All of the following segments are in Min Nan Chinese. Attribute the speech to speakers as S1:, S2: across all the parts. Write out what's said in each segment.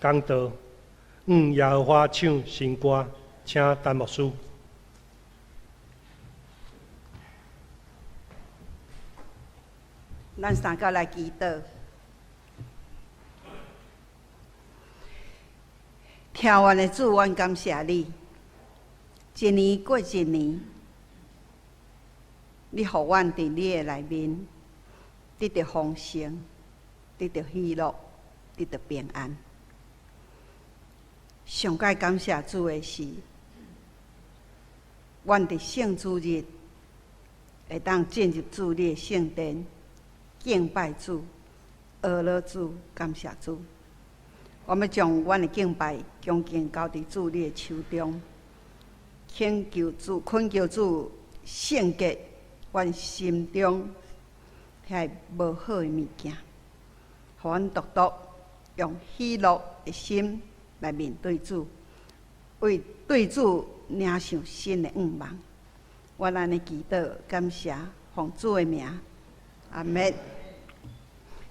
S1: 講道，向耶和華唱新歌，請陳牧師。
S2: 咱三個來祈禱。疼阮的主，阮感謝你，一年過一年，你予阮佇你的內面得著豐盛，得著喜樂，得著平安。上蓋感謝主的是，阮佇聖主日會當進入主你的聖殿，敬拜主、阿樂主、感謝主。我欲將阮的敬拜恭敬交佇主你的手中，懇求主，懇求主聖潔阮心中遐个無好的物件，予阮獨獨用喜樂的心來面對主，為對主領受新的願望。阮按呢祈禱，感謝奉主的名，阿們。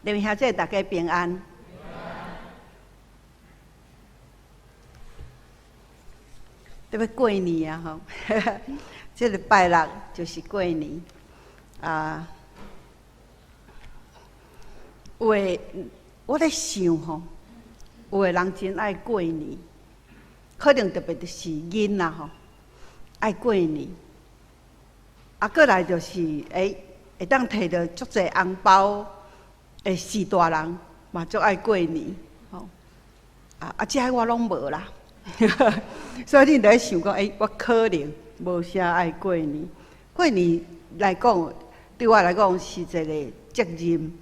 S2: 弟兄姊妹，大家平安。欲過年啊吼，這个拜六就是過年啊。有的我咧想吼，有的人真愛過年，可能特別就是囡仔吼，愛過年。啊，過來就是會當提著足濟紅包的序大人嘛，足愛過年吼。啊，這我攏無啦。所以恁就咧想講，我可能無啥愛過年。過年來講，對我來講是一個責任，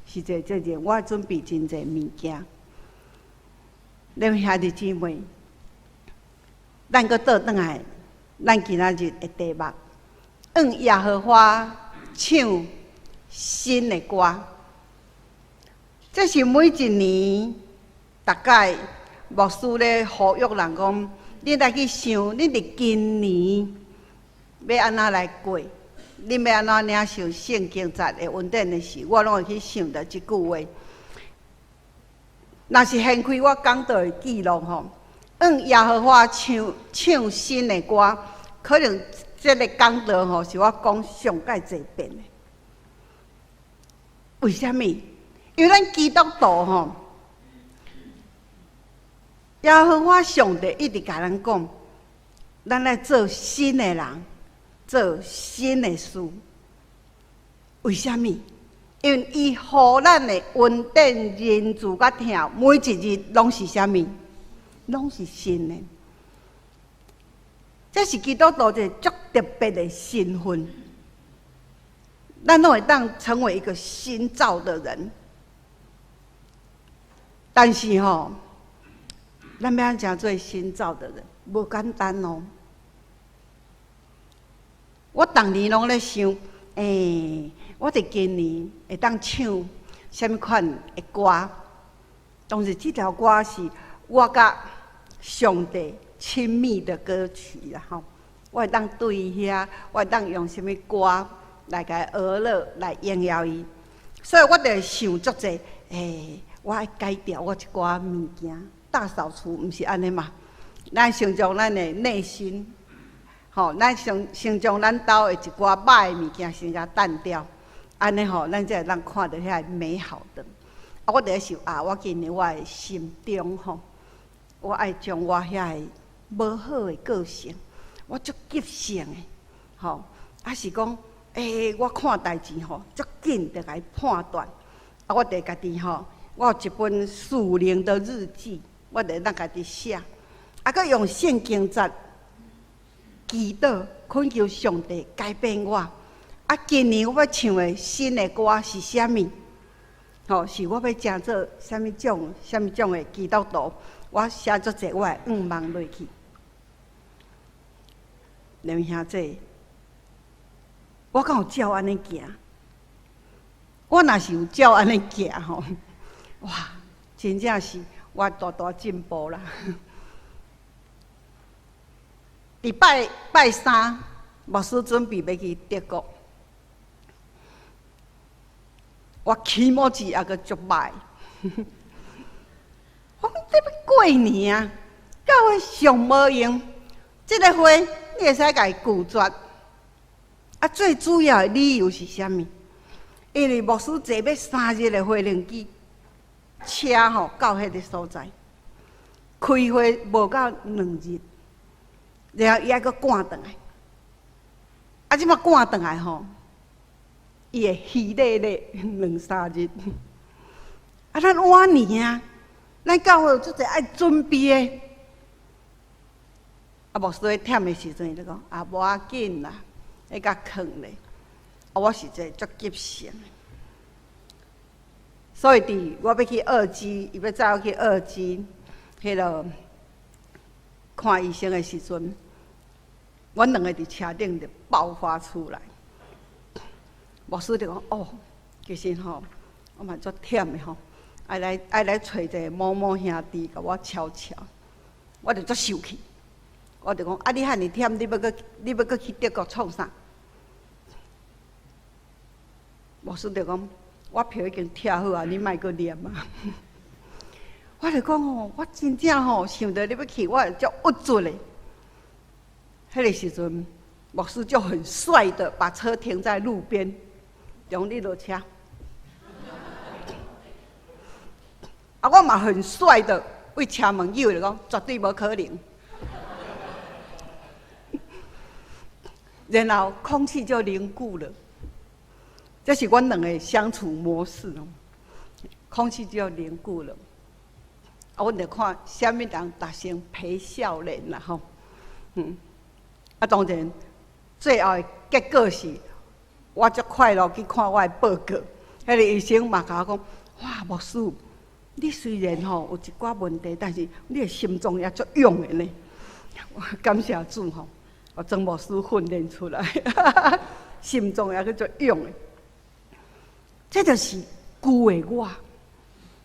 S2: 是一個責任。我準備真濟物件。恁兄弟姊妹，咱閣倒轉來，咱今仔日的題目，向耶和華唱新的歌。這是每一年逐擺牧師咧呼籲人講，恁來去想，恁佇今年欲按怎來過，恁欲按怎領受聖經節的恩典的時，我攏會去想著這句話。若是掀開我講道的記錄吼，向耶和華唱唱新的歌，可能這个講道吼是我講上蓋濟遍的。為啥物？因為咱基督徒吼，耶和華上帝一直共咱講，咱愛做新的人，做新的事。為啥物？因為伊予咱的恩典、仁慈佮疼，每一日攏是啥物？攏是新的。這是基督徒一個足特別的身份。咱攏會當成為一個新造的人。但是吼，咱欲按怎做新造的人，無簡單哦。我逐年攏咧想，我佇今年會當唱啥物款的歌？當然，這條歌是我佮上帝親密的歌曲啦吼。我會當對遐，我會當用啥物歌來共伊呵咾，來榮耀伊。所以我就會想足濟，我愛改掉我一寡物件，大掃除毋是按呢嘛？咱先將咱的內心，吼，咱先先將咱兜的一寡歹的物件先共掸掉，按呢吼，咱才會當看著遐美好的。啊，我就咧想啊，我今年我的心中吼，我愛將我遐个無好的個性，我足急性的，吼，抑是講，我看代誌吼，足緊就共伊判斷，啊，我就家己吼。我有一本屬靈的日記，我就當家己寫，啊，閣用聖經節祈禱，懇求上帝改變我。啊，今年我欲唱的新的歌是啥物？吼，是我欲成做啥物種、啥物種的基督徒？我寫足濟我的願望落去。兩位兄弟，我敢有照按呢行？我若是有照按呢行吼，哇，真正是我大大進步啦！佇拜拜三，牧師準備欲去德國，我起毛子猶閣足歹。過年啊，教會上無閒，這个會你會使共伊拒絕。啊，最主要的理由是啥物？因為牧師坐欲3日的飛輪機車吼到彼个所在，開會無夠2日，然後伊愛閣趕轉來。啊，這擺趕轉來吼，伊會虛咧咧兩三日。啊，咱晚年啊，咱教會有足濟愛準備的。啊，牧師咧忝的時陣，伊就講啊，無要緊啦，彼共囥咧。啊，我是一个足急性的，所以佇我欲去澳洲，伊欲載我去澳洲，彼落看醫生的時陣，阮兩个佇車頂就爆發出來。牧師就講：哦，其實吼，我嘛足忝的吼，愛來愛來揣一个某某兄弟共我瞧瞧，我就足受氣。我就講：啊，你遐爾忝，你欲閣去德國創啥？牧師就講：我票已經拆好啊，你莫閣念啊！我就講吼，我真正吼想著你欲去，我會足鬱卒的。彼个時陣，牧師就很帥的把車停在路邊，講你落車。啊，我嘛很帥的對車門扭就講，絕對無可能。然後空氣就凝固了。這是阮兩个相處模式哦，空氣就凝固了。啊，阮就看啥物人達成賠笑臉啦吼，啊，當然最後的結果是，我足快樂去看我的報告，彼个醫生嘛共我講：哇，牧師，你雖然吼有一寡問題，但是你的心臟也足勇的呢。我感謝主吼，我曾牧師訓練出來，心臟也閣足勇的。這就是舊的我，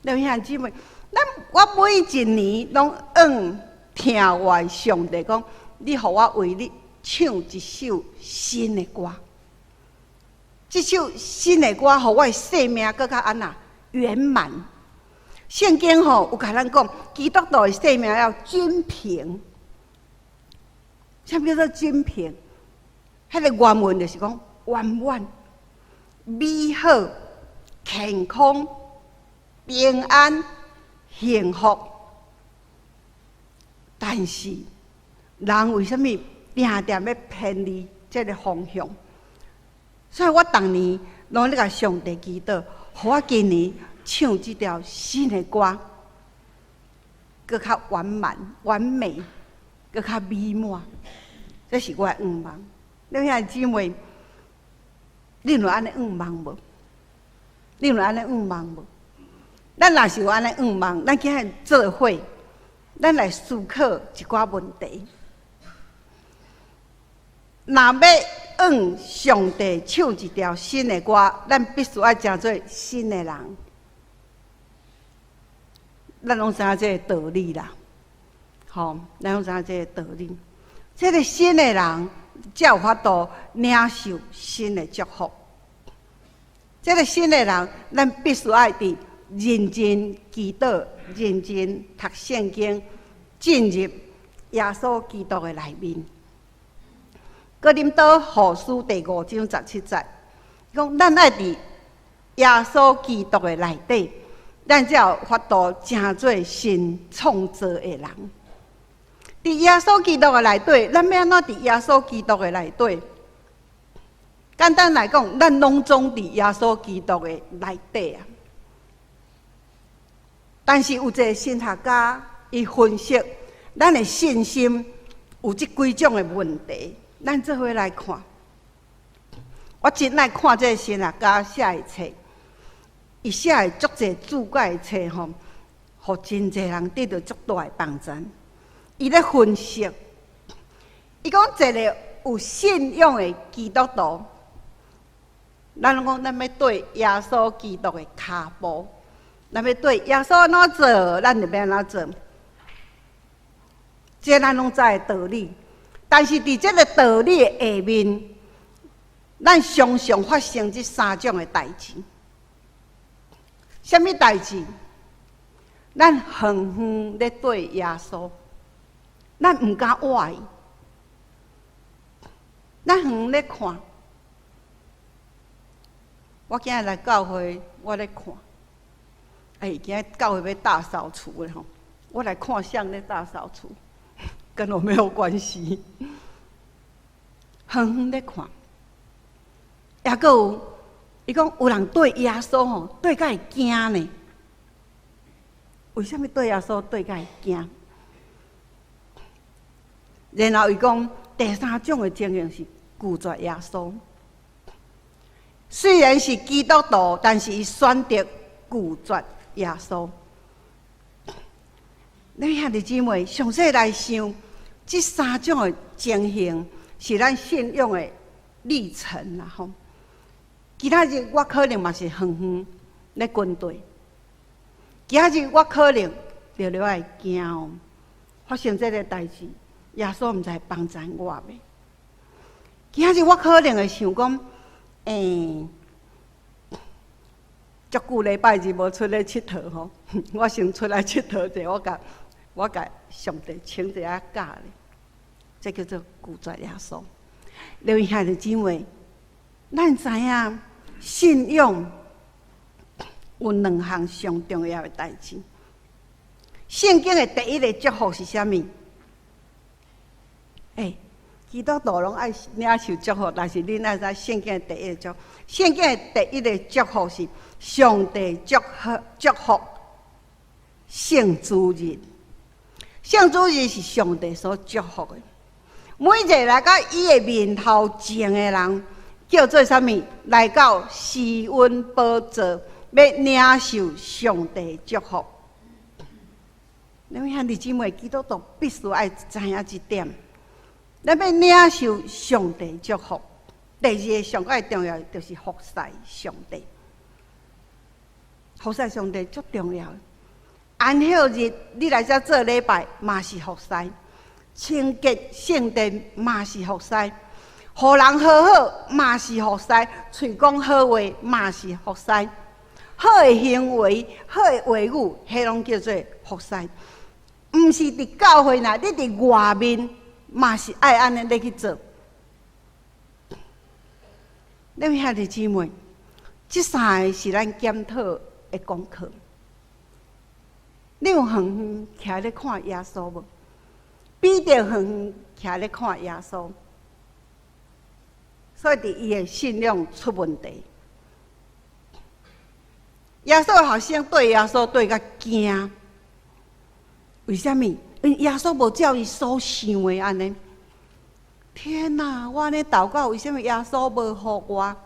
S2: 兩兄姊妹，咱我每一年攏向聽話上帝講，你予我為你唱一首新的歌。這首新的歌，予我的生命閣較按怎圓滿。聖經吼有共咱講，基督徒的生命要均平。啥物叫做均平？彼个原文就是講圓滿、美好、健康、平安、幸福。但是，人為啥物定定欲偏離這个方向？所以我逐年攏咧共上帝祈禱，予我今年唱這條新的歌，閣較圓滿、完美，閣較美滿。這是我的願望。兩兄弟姊妹，你有按呢願望無？你有按呢願望無？咱若是有按呢願望，咱今日做伙，咱來思考一寡問題。若欲向上帝唱一條新的歌，咱必須愛成做新的人。咱攏知影這个道理啦，吼，咱攏知影這个道理。這个新的人才有法度領受新的祝福。這个新的人，咱必須愛佇認真祈禱、認真讀聖經，進入耶穌基督的內面。哥林多後書第5章17節，講咱愛佇耶穌基督的內底，咱才有法度成做新創造的人。佇耶穌基督的內底，咱欲按怎佇耶穌基督的內底？簡單來講，咱攏總佇耶穌基督的內底啊。但是有一个神學家，伊分析咱的信心有這幾種的問題，咱做伙來看。我真愛看這个神學家寫的冊，伊寫的足濟注解的冊吼，予真濟人得著足大的幫助。伊咧分析，伊講一个有信仰的基督徒，咱攏講咱欲綴耶穌基督的跤步，咱欲綴耶穌按怎做，咱就欲按怎做。這咱攏知的道理，但是佇這个道理的下面，咱常常發生這三種的代誌。啥物代誌？咱遠遠咧對耶穌，咱毋敢倚伊，咱遠遠咧看。我今日來教會，我咧看，哎，今日教會欲大掃除咧吼，我來看誰咧大掃除，跟我沒有關係。遠遠咧看，抑閣有，伊講有人對耶穌吼對甲會驚呢？為啥物對耶穌對甲會驚？然後伊講第三種的情形是拒絕耶穌。雖然是基督徒，但是伊選擇拒絕耶穌。你兄弟姊妹，詳細來想，這三種的情形是咱信仰的歷程啦吼。今仔日我可能嘛是遠遠咧跟對，今仔日我可能著著愛驚哦，發生這个代誌，耶穌毋知會幫贊我袂？今仔日我可能會想講，欸，足久禮拜日無出來𨑨迌吼，我先出來𨑨迌者，我共上帝請一下假咧，這叫做拒絕耶穌。各位兄弟姊妹，咱知影信仰有兩項上重要的代誌。聖經的第一个祝福是啥物？欸，基督徒攏愛領受祝福，但是恁愛知聖經的第一个祝福？聖經的第一个祝福是上帝祝福祝福聖主日。聖主日是上帝所祝福的。每一个來到伊的面頭前的人，叫做啥物？來到施恩寶座，欲領受上帝祝福。恁兄弟姊妹，基督徒必須愛知影這點。咱欲領受上帝祝福，第二个上蓋重要就是服侍上帝。服侍上帝足重要。安息日你來遮做禮拜嘛是服侍，清潔聖殿嘛是服侍，予人好好嘛是服侍，喙講好話嘛是服侍，好的行為、好的話語，彼攏叫做服侍。毋是佇教會內，你佇外面嘛是愛按呢咧去做。恁兄弟姊妹，這三个是咱檢討的功課。你有遠遠徛咧看耶穌無？彼得遠遠徛咧看耶穌，所以佇伊的信仰出問題。耶穌學生對耶穌對甲驚，為啥物？因為耶穌無照伊所想的按呢。天哪！我按呢禱告，為啥物耶穌無予我？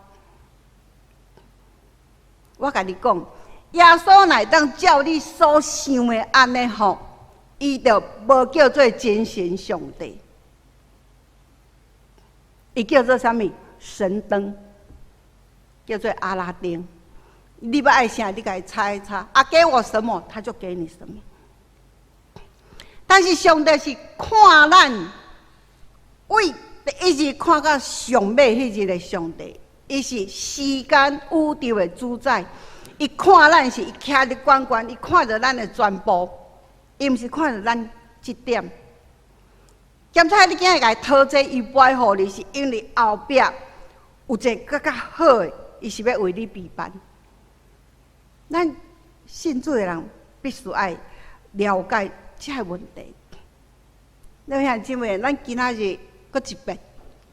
S2: 我共你講，耶穌若會當照你所想的按呢予，伊就無叫做真神上帝，伊叫做啥物？神燈，叫做阿拉丁。你欲愛啥，你共伊猜一猜，啊，給我什麼，他就給你什麼。但是上帝是看咱，為第一日看到上尾彼日的上帝，伊是時間宇宙的主宰。伊看咱是伊徛佇懸懸，伊看著咱的全部，伊毋是看著咱這點。檢查你今日共伊討這，伊無愛予你，是因為後壁有一个閣較好的，伊是欲為你備辦。咱信主的人必須愛了解這个問題。你兄姊妹，咱今仔日閣一遍，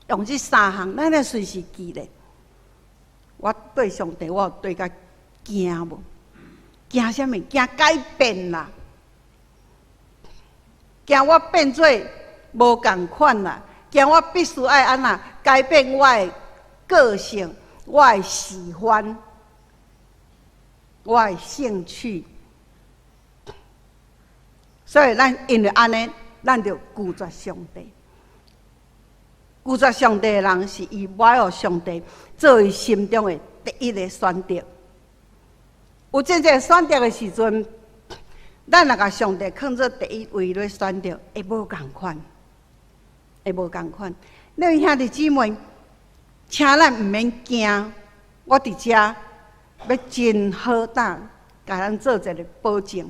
S2: 用這三項，咱來隨時記咧。我對上帝，我有對甲驚無？驚啥物？驚改變啦！驚我變做無仝款啦！驚我必須愛按怎改變我的個性、我的喜歡、我的興趣。所以咱因為按呢，咱就拒絕上帝。拒絕上帝的人，是伊無愛予上帝做伊心中的第一个選擇。有真濟選擇的時陣，咱若共上帝囥做第一位咧選擇，會無仝款，會無仝款。各位兄弟姊妹，請咱毋免驚，我佇遮欲真好膽，共咱做一个保證。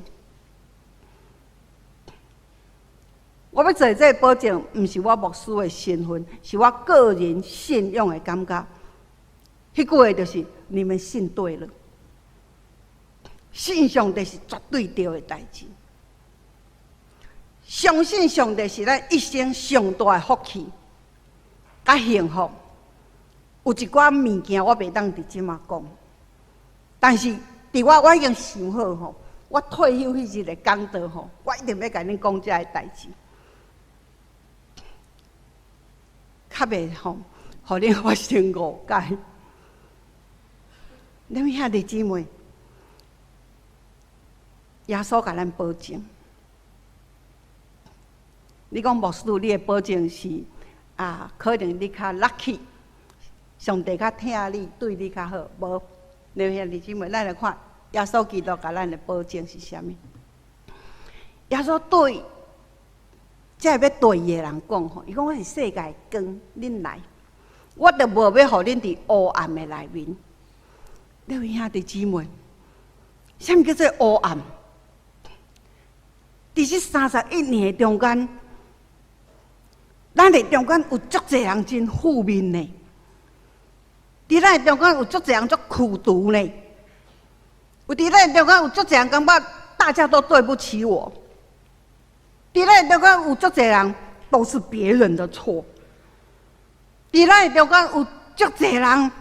S2: 我欲做這个保證，毋是我牧師的身份，是我個人信仰的感覺。彼句話就是，你們信對了，信上帝是絕對對的代誌。相信上帝是咱一生上大的福氣，佮幸福。有一寡物件我袂當佇這馬講，但是佇我已經想好吼，我退休彼日的講道吼，我一定欲共恁講這个代誌，較袂吼，予恁發生誤解。恁兄弟姊妹，耶穌共咱保證，你講牧師，你的保證是啊，可能你較 lucky，上帝較疼你，對你較好。無，恁兄弟姊妹，咱來看耶穌基督共咱的保證是啥物？耶穌對這个欲綴伊的人講吼，伊講我是世界的光，恁來，我就無欲予恁佇黑暗的內面。各位兄弟姊妹，啥物叫做黑暗？佇這31年的中間，咱的中間有足濟人真負面呢。佇咱的中間有足濟人足苦毒呢。有佇咱的中間有足濟人感覺大家都對不起我。佇咱的中間有足濟人都是別人的錯。佇咱的中間有足濟人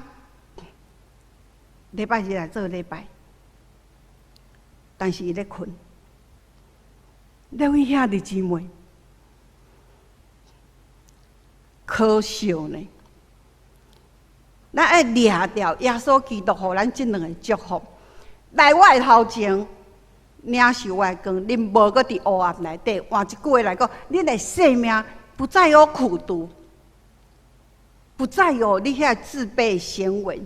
S2: 禮拜日來做禮拜，但是伊咧睏。各位兄弟姊妹，可笑呢！咱愛掠著耶穌基督予咱這兩个祝福，來我的頭前，領受我的光，恁無閣佇黑暗內底。換一句話來講，恁的生命不再有苦毒，不再有你遐自卑行為，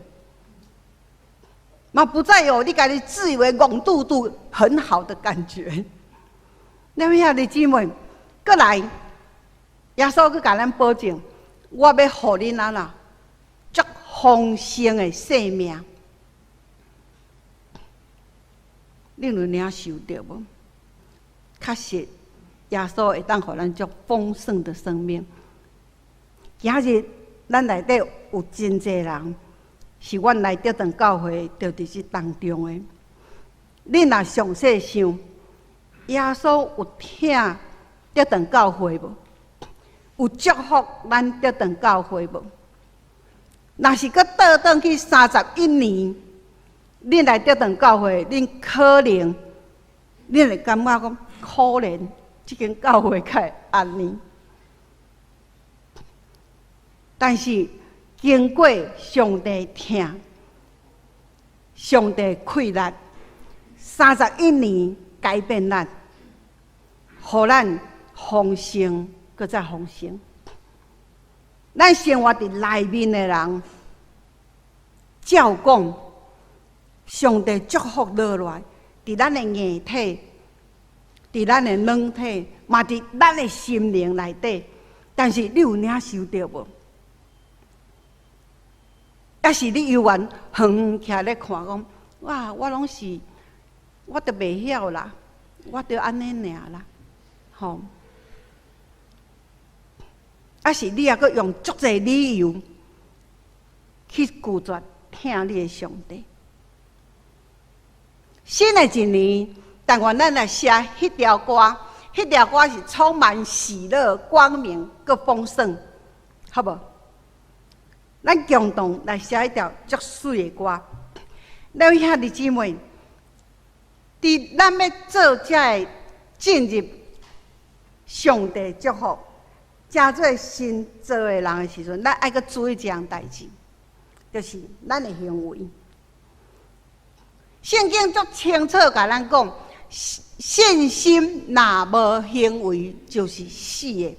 S2: 嘛不再有你家己自以為戇嘟嘟很好的感覺。恁兄弟姊妹，閣來，耶穌閣共咱保證，我欲予恁按怎足豐盛的生命。恁有領受著無？確實，耶穌會當予咱足豐盛的生命。今日咱內底有真濟人，是阮來得堂教會，就佇這當中的。恁若詳細想，耶穌有疼得堂教會無？有祝福咱得堂教會無？若是閣倒轉去31年，恁來得堂教會，恁可能恁會感覺講可憐，這間教會較會按呢。但是經過上帝疼，上帝氣力，三十一年改變咱，予咱豐盛，閣再豐盛。咱生活佇內面的人，照講，上帝祝福落來，佇咱的硬體，佇咱的軟體，嘛佇咱的心靈內底。但是你有領受著無？抑是你猶原遠遠徛咧看講，哇！我攏是，我都袂曉啦，我就按呢爾啦，吼！抑是你抑閣用足濟理由去拒絕疼你的上帝？新的一年，但願咱來寫彼條歌，彼條歌是充滿喜樂、光明、閣豐盛，好無？咱共同來寫一條足媠的歌。各位兄弟姊妹，佇咱欲做這个進入上帝祝福、成做新造的人的時陣，咱愛閣注意一項代誌，就是咱的行為。聖經足清楚共咱講，信心若無行為，就是死的。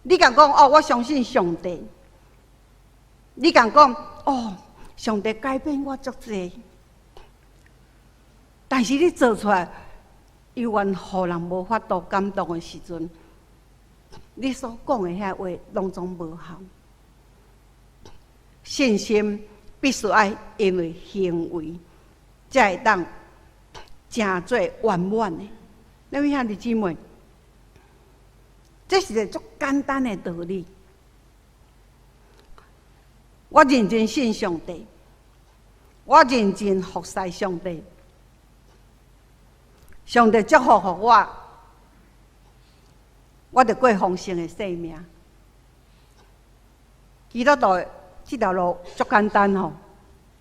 S2: 你共講哦，我相信上帝。你共講哦，上帝改變我足濟，但是你做出來，猶原予人無法度感動的時陣，你所講的遐話攏總無效。信心必須愛因為行為，才會當成做圓滿的。各位兄弟姊妹，這是一个足簡單的道理。我認真信上帝，我認真服侍上帝，上帝祝福予我，我就過豐盛的生命。基督徒這條路足簡單吼，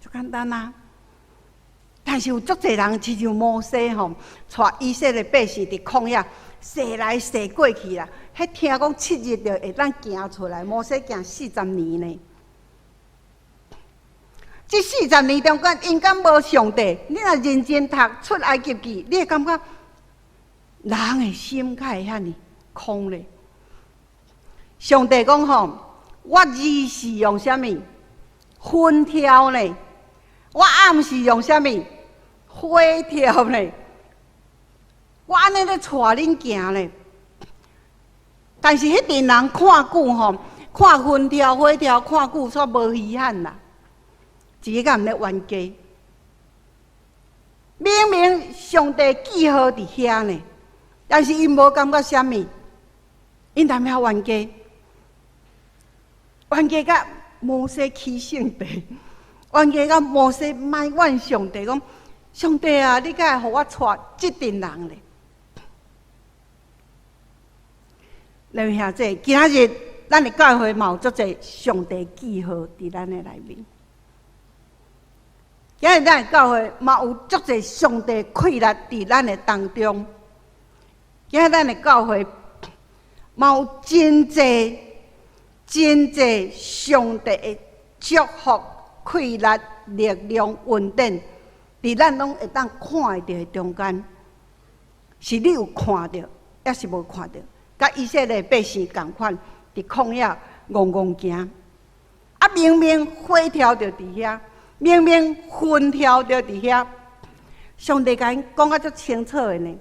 S2: 足簡單啊！但是有足濟人親像摩西吼，帶以色列百姓佇曠野踅來踅過去啦。彼聽講7日就會當行出來，摩西行四十年呢。這四十年中間，𪜶敢無上帝？你若認真讀出埃及記，你會感覺人的心敢會遐爾空咧？上帝講吼，我日時用啥物？雲柱呢？我暗時用啥物？火柱呢？我按呢咧帶恁行咧。但是彼陣人看久吼，看雲柱火柱看久，煞無稀罕啦。一个敢毋咧冤家？明明上帝記號佇遐呢，但是𪜶無感覺啥物，𪜶踮遐冤家，冤家佮摩西起性地，冤家佮摩西埋怨上帝講：上帝啊，你敢會予我帶這陣人咧？兩位兄弟，今仔日咱的教會嘛有足濟上帝記號佇咱的內面。今日咱的教會嘛有足濟上帝氣力佇咱的當中。今日咱的教會嘛有真濟真濟上帝的祝福、氣力、力量、恩典，佇咱攏會當看會著的中間，是你有看著，抑是無看著？佮以色列百姓仝款，佇曠野戇戇行，啊，明明火柱就佇遐，明明雲柱就佇遐，上帝共𪜶講甲足清楚的呢。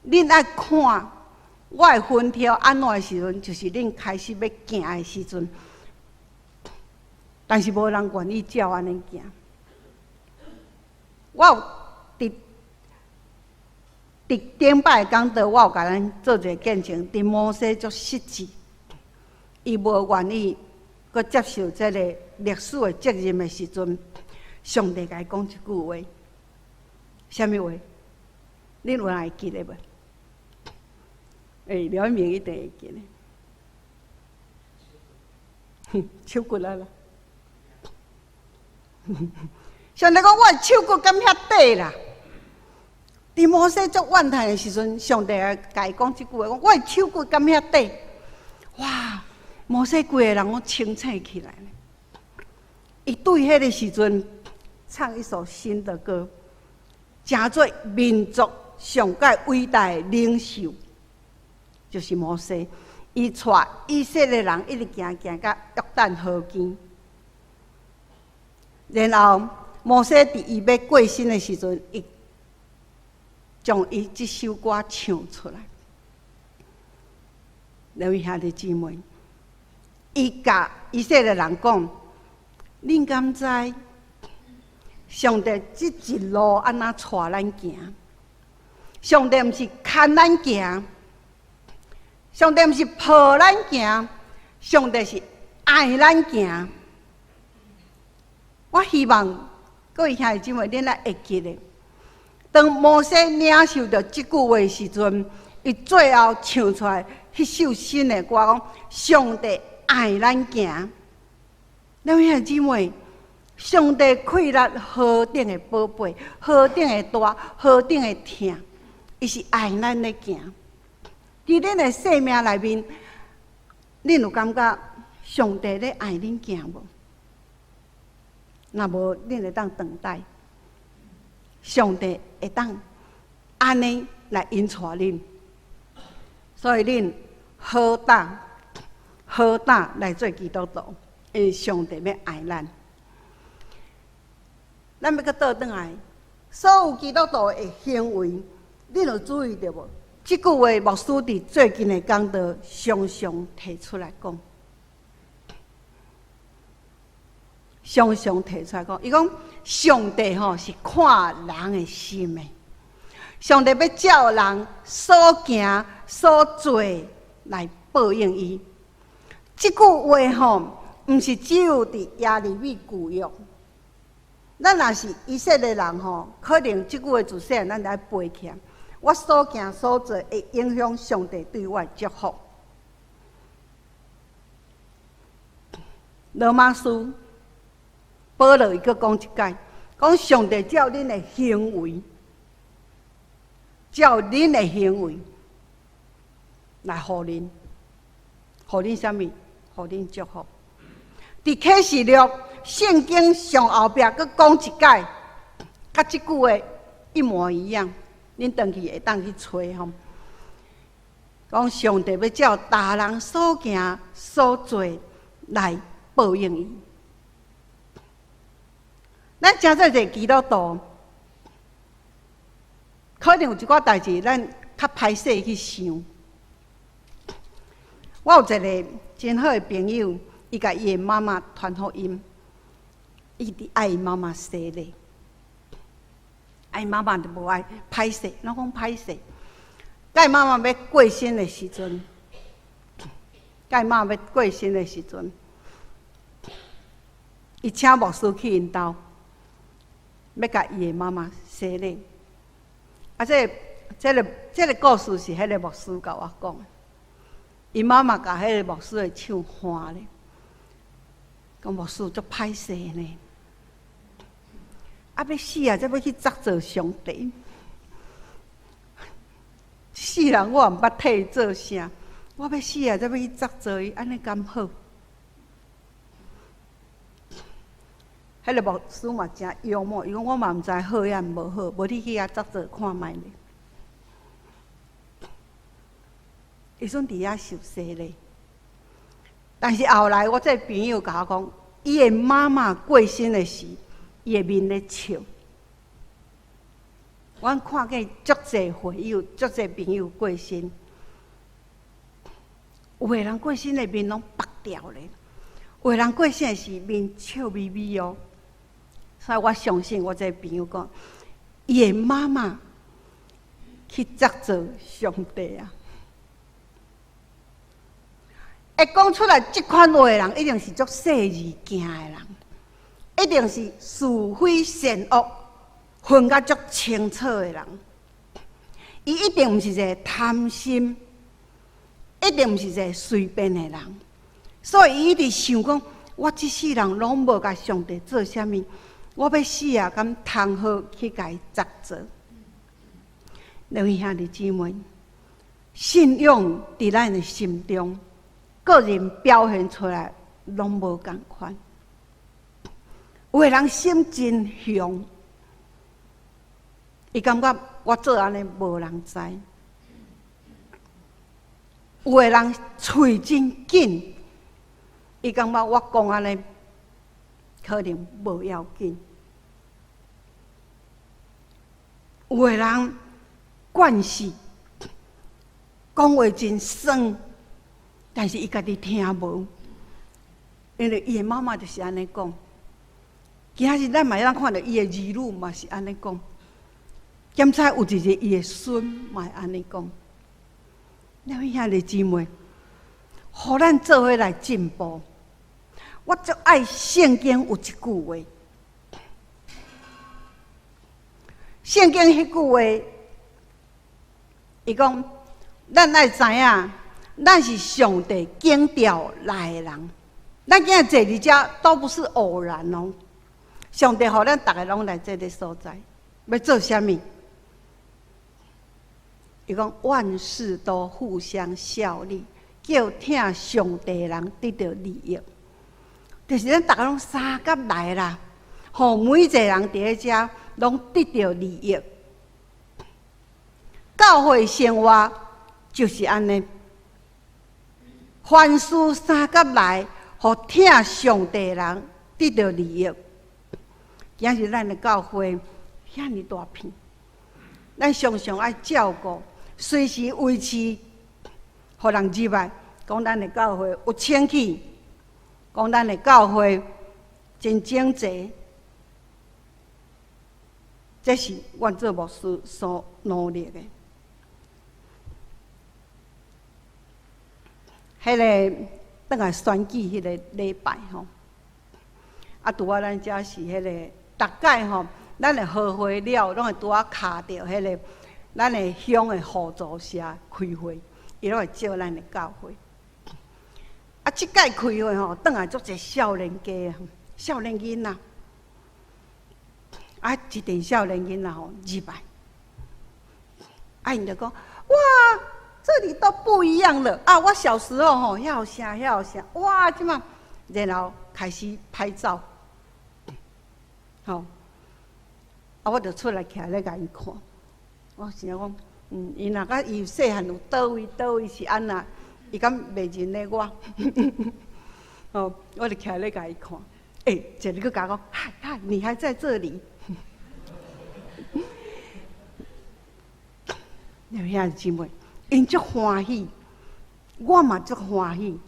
S2: 恁愛看我的雲柱按怎的時陣，就是恁開始欲行的時陣。但是無人願意照按呢行。我有佇頂擺講道，我有共咱做一个見證。佇摩西足失志，伊無願意閣接受這個歷史的責任的時陣，上帝共伊講一句話，啥物話？恁有人會記得無？欸，廖一鳴一定會記得。手骨啊啦！上帝講，我的手骨敢遐短啦？佇摩西足怨嘆的時陣，上帝會共伊講這句話：講我的手骨敢遐短？哇！摩西規個人攏清醒起來。伊對彼个時陣唱一首新的歌，成做民族上蓋偉大的領袖，就是摩西。伊帶以色列人一直行行到約旦河邊，然後摩西佇伊欲過身的時陣，伊將伊這首歌唱出來。兩位兄弟姊妹，伊共以色列人講：恁敢知上帝這一路按怎帶咱行？上帝毋是牽咱行，上帝毋是抱咱行，上帝是愛咱行。我希望各位兄弟姊妹，恁來會記得，當摩西領受著這句話時陣，伊最後唱出來彼首新的歌，講上帝愛咱行。兩位兄弟姊妹，上帝氣力何等的寶貝，何等的大，何等的疼，伊是愛咱咧行。佇恁的生命內面，恁有感覺上帝咧愛恁行無？若無，恁會當等待上帝會當按呢來引帶恁，所以恁好膽好膽來做基督徒，因為上帝欲愛咱。咱欲閣倒轉來，所有基督徒的行為，恁有注意著無？這句話牧師佇最近的講道常常提出來講。常常提出來講，伊講上帝吼是看人的心的，上帝欲照人所行所做來報應伊。這句話吼，毋是只有佇耶利米舊約。咱若是以色列人吼，可能這句話自細漢咱就愛背起來。我所行所做會影響上帝對我的祝福。羅馬書保羅伊閣講一擺，講上帝照恁的行為，照恁的行為來予恁，予恁啥物？予恁祝福。佇啟示錄聖經上後壁閣講一擺，佮這句話一模一樣。恁轉去會當去揣吼。講上帝欲照逐人所行所做來報應伊。咱成做一个基督徒，可能有一寡代誌，咱較歹勢去想。我有一个真好的朋友，伊共伊的媽媽傳福音，伊佇愛伊媽媽洗禮，伊媽媽就無愛，歹勢，攏講歹勢。佮伊媽媽欲過身的時陣，佮伊媽媽欲過身的時陣，伊請牧師去𪜶兜，欲共伊的媽媽洗禮。啊，這个、這个、這个故事是彼个牧師共我講的。伊媽媽共彼个牧師的手挽咧，講牧師足歹勢呢。啊，欲死啊，才欲去責做上帝。世人我毋捌替伊做啥，我欲死啊，才欲去責做伊，按呢敢好？彼个牧師嘛誠幽默，伊講我嘛毋知好抑無好，無你去遐責做看覓咧。伊陣佇遐受洗禮，但是後來我這个朋友共我講，伊的媽媽過身的時，伊的面咧笑。阮看見足濟會友、足濟朋友過身，有的人過身的面攏白掉咧，有的人過身的時面笑眯眯哦。所以我相信我這个朋友講，伊的媽媽去責做上帝啊！會講出來這款話的人，一定是足細膩行的人，一定是是非善惡分甲足清楚的人。伊一定毋是一个貪心，一定毋是一个隨便的人。所以伊一直想講，我這世人攏無共上帝做啥物，我欲死啊，敢通好去共伊責做？兩位兄弟姊妹，信仰佇咱的心中，個人表現出來攏無仝款。有的人心真雄，伊感覺我做按呢無人知；有的人喙真緊，伊感覺我講按呢可能無要緊；有的人慣勢講話真酸。但是伊家己聽無，因為伊的媽媽就是按呢講。今仔日咱嘛會當看著伊的兒女嘛是按呢講，兼且有一日伊的孫嘛會按呢講。兩位兄弟姊妹，予咱做伙來進步。我足愛聖經有一句話，聖經彼句話，伊講咱愛知影。咱是上帝揀召來的人，咱今日坐佇遮都不是偶然哦。上帝予咱逐个攏來這个所在，欲做啥物？伊講萬事都互相效力，叫疼上帝的人得著利益。就是咱逐个攏相佮來啦，予每一个人佇咧遮攏得著利益。教會生活就是按呢。凡事相佮來，予疼上帝的人得著利益。今日咱的教會遐爾大片，咱常常愛照顧，隨時維持，予人入來，講咱的教會有清氣，講咱的教會真整齊。這是阮做牧師所努力的。彼个轉來選舉彼个禮拜吼，啊，拄仔咱遮是彼个，逐擺吼，咱的合會了，攏會拄仔卡著彼个咱的鄉的互助社開會，伊攏會招咱的教會。啊，這擺開會吼，轉來足濟少年家啊，少年囡仔，啊，一陣少年囡仔吼入來，啊，𪜶就講，哇，這裡都不一樣了啊！我小時候吼，遐有啥遐有啥，哇，這馬，然後開始拍照，吼，啊，我就出來徛咧共𪜶看，我想講，𪜶若佮伊細漢有佗位佗位是按怎，伊敢袂認得我？哦，我就徛咧共伊看，欸，一个閣共我講，嗨嗨，你還在這裡？兄弟姊妹，𪜶足歡喜，我嘛足歡喜。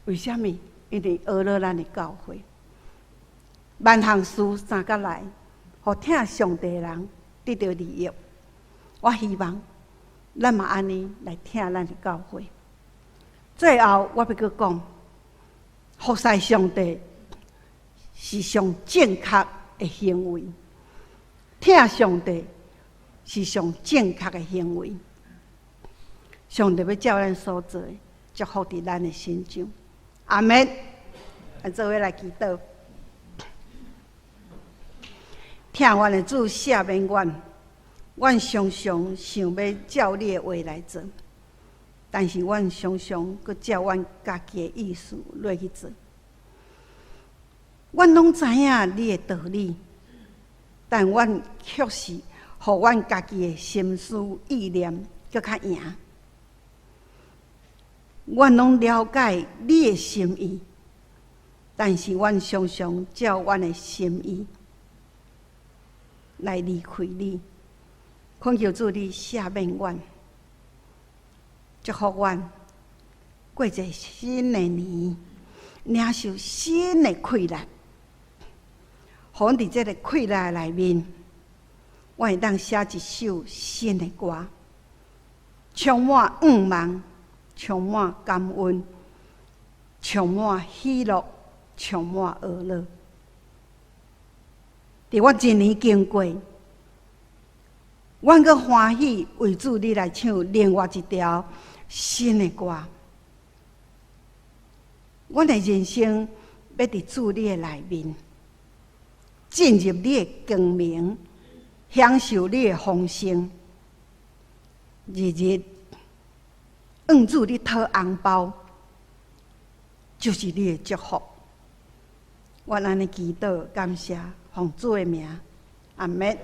S2: 為啥物？因為學了咱的教會，萬項事相佮來，予疼上帝的人得著利益。我希望咱嘛按呢來疼咱的教會。最後，我欲閣講，服侍上帝是上正確的行為，疼上帝是上正確的行為。上帝欲照咱所做的，祝福佇咱的身上。阿們。咱做伙來祈禱。疼阮的主赦免阮，阮常常想欲照你的話來做，但是阮常常閣照阮家己的意思落去做。阮攏知影你的道理，但阮卻是予阮家己的心思意念閣較贏。阮攏了解你的心意，但是阮常常照阮的心意來離開你。懇求主你赦免阮，祝福阮過一个新的年，領受新的氣力。予阮佇這个氣力內面，我會當寫一首新的歌，充滿向望，充滿感恩，充滿喜樂，充滿歡樂。佇我一年經過，阮閣歡喜為主你來唱另外一條新的歌。阮的人生欲佇主你的內面，進入你的光明，享受你的豐盛，日日向主你討紅包，就是你的祝福。我按呢祈禱，感謝奉主的名，阿們。